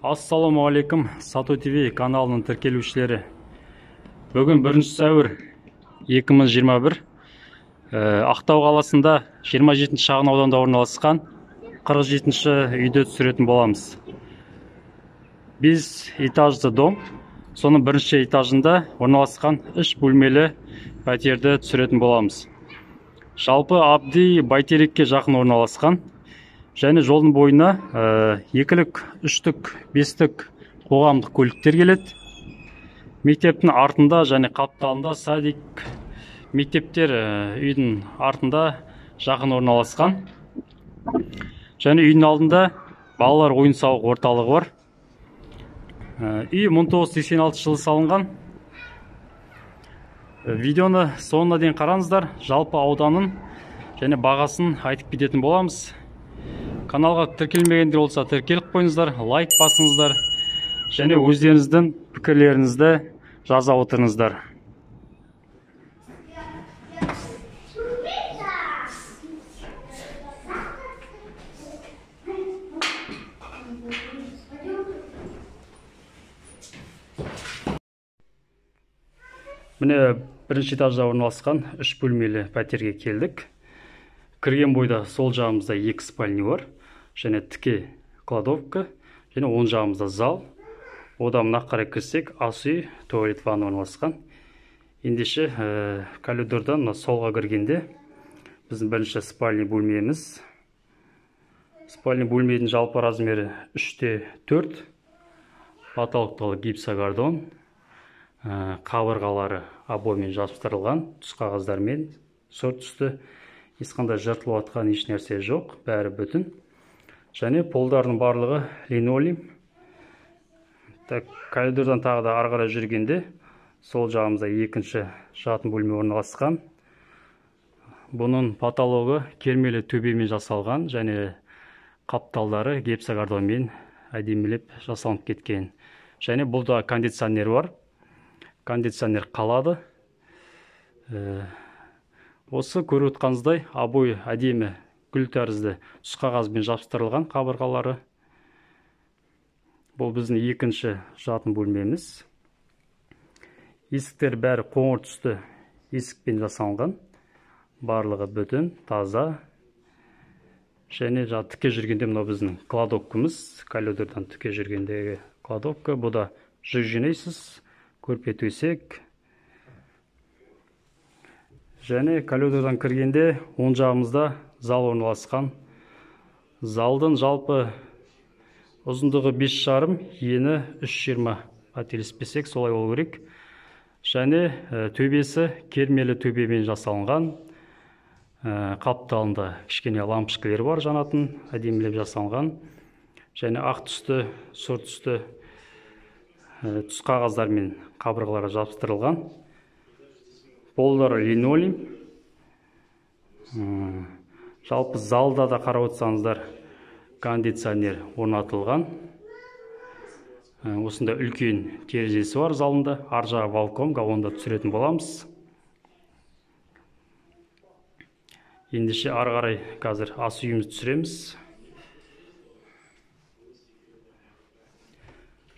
Ассалаумағалейкум, Сату ТВ каналының тіркелушілері. Бүгін 1 сәуір 2021, Ақтау қаласында 27 шағын ауданда орналасқан 47-ші үйді түсіретін боламыз. 5 этажды дом, соның бірінші этажында орналасқан 3 бөлмелі пәтерді түсіретін боламыз. Жалпы Абди Бәйтерекке жақын орналасқан. Және жолдың бойына екілік, үштік, бестік қоғамдық көліктер келеді. Мектептің артында және қапталында садик, мектептер үйдің артында жақын орналасқан. Және үйдің алдында балалар ойын-сауық орталығы бар. Үй 1986 жылы салынған. Видеоны соңына дейін қараңыздар. Жалпы ауданын және бағасын айтып кететін боламыз. Каналға тіркелмегендер болса тіркеліп қойыңыздар, лайк басыңыздар және өздеріңіздің пікірлеріңізді жаза отырыңыздар. Міне бірінші этажда орналасқан 3 бөлмелі пәтерге келдік. Кірген бойда сол жағымызда 2 спальня бар, және тіке кладовка, және оң жағымызда зал. Одан мына қарай кірсек, ас үй, туалет, ванна орналасқан. Ендеше коридордан мына солға кіргенде біздің бірінші спальня бөлмеміз. Спальня бөлменің жалпы размері 3-4. Потолоктағы гипсокартон, қабырғалары обоймен жабыстырылған, түс қағаздармен сұр түсті. Ешқандай жыртылып жатқан еш нәрсе жоқ, бәрі бүтін. Және полдардың барлығы линолеум. Так, коридордан тағы да ары қарай жүргенде сол жағымызда екінші жатын бөлме орналасқан. Бұның потологы кермелі төбемен жасалған және қапталдары гипсокартонмен әдемілеп жасалынып кеткен. Және бұлда кондиционер бар. Кондиционер қалады. Осы көріп отқаныңыздай обой әдемі гүл тәрізді түс қағазбен жабыстырылған қабырғалары. Бұл біздің екінші жатын бөлмеміз. Есіктер бәрі қоңыр түсті есікпен жасалынған. Барлығы бүтін, таза. Және тіке жүргенде мынау біздің кладовкамыз. Коридордан тіке жүргендегі кладовка. Бұда жүк жинайсыз, көрпе төсек. Және коридордан кіргенде оң жағымызда зал орналасқан. Залдың жалпы ұзындығы 5,5, ені 3,20, қателеспесек солай болу керек. Және төбесі кермелі төбемен жасалынған. Қапталында кішкене лампочкалер бар жанатын, әдемілеп жасалынған. Және ақ түсті, сұр түсті түс қағаздармен қабырғалары жабыстырылған. Полдары линолеум. Жалпы залда да қарап отырсаңыздар кондиционер орнатылған. Осындай үлкен терезесі бар залында. Ар жағы балкон, онда түсіретін боламыз. Ендеше ары қарай қазір ас үйімізді түсіреміз.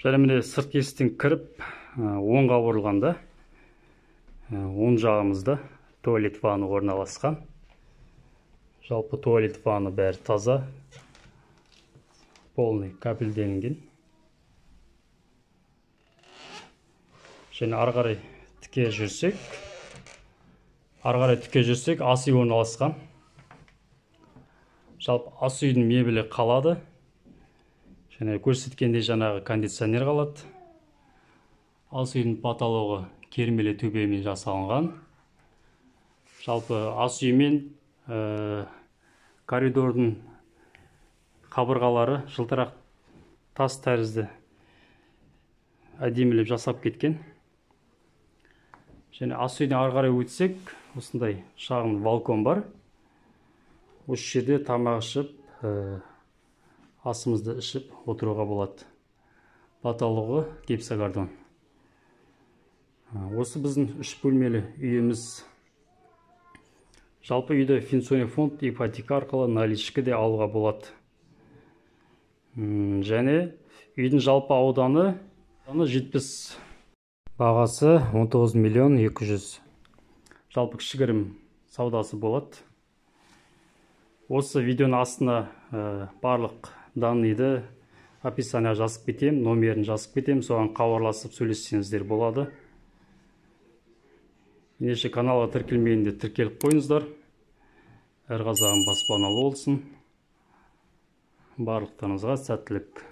Және міне сырт есіктен кіріп оңға бұрылғанда оң жағымызда туалет, ванна орналасқан. Жалпы туалет, ванна бәрі таза, полный капельденген. Және ары қарай тіке жүрсек, ас үй орналасқан. Жалпы ас үйдің мебелі қалады. Және көрсеткендей жаңағы кондиционер қалады. Ас үйдің потологы кермелі төбемен жасалынған. Жалпы ас үй мен коридордың қабырғалары жылтырақ тас тәрізді әдемілеп жасап кеткен. Және ас үйден ары қарай өтсек, осындай шағын балкон бар. Осы жерде тамақ ішіп, асымызды ішіп отыруға болады. Потологы гипсокартон. Осы біздің 3 бөлмелі үйіміз. Жалпы үйді пенсионный фонд, ипотека арқылы наличка де алуға болады. Және Үйдің жалпы ауданы 70, бағасы 19 миллион 200. Жалпы кішігірім саудасы болады. Осы видеоның астына барлық данныйды описание жазып кетемін, номерін жазып кетемін, соған хабарласып сөйлессеңіздер болады. Ендеше каналға тіркелмегенде тіркеліп қойыңыздар. Әр қазағым баспаналы болсын. Барлықтарыңызға сәттілік.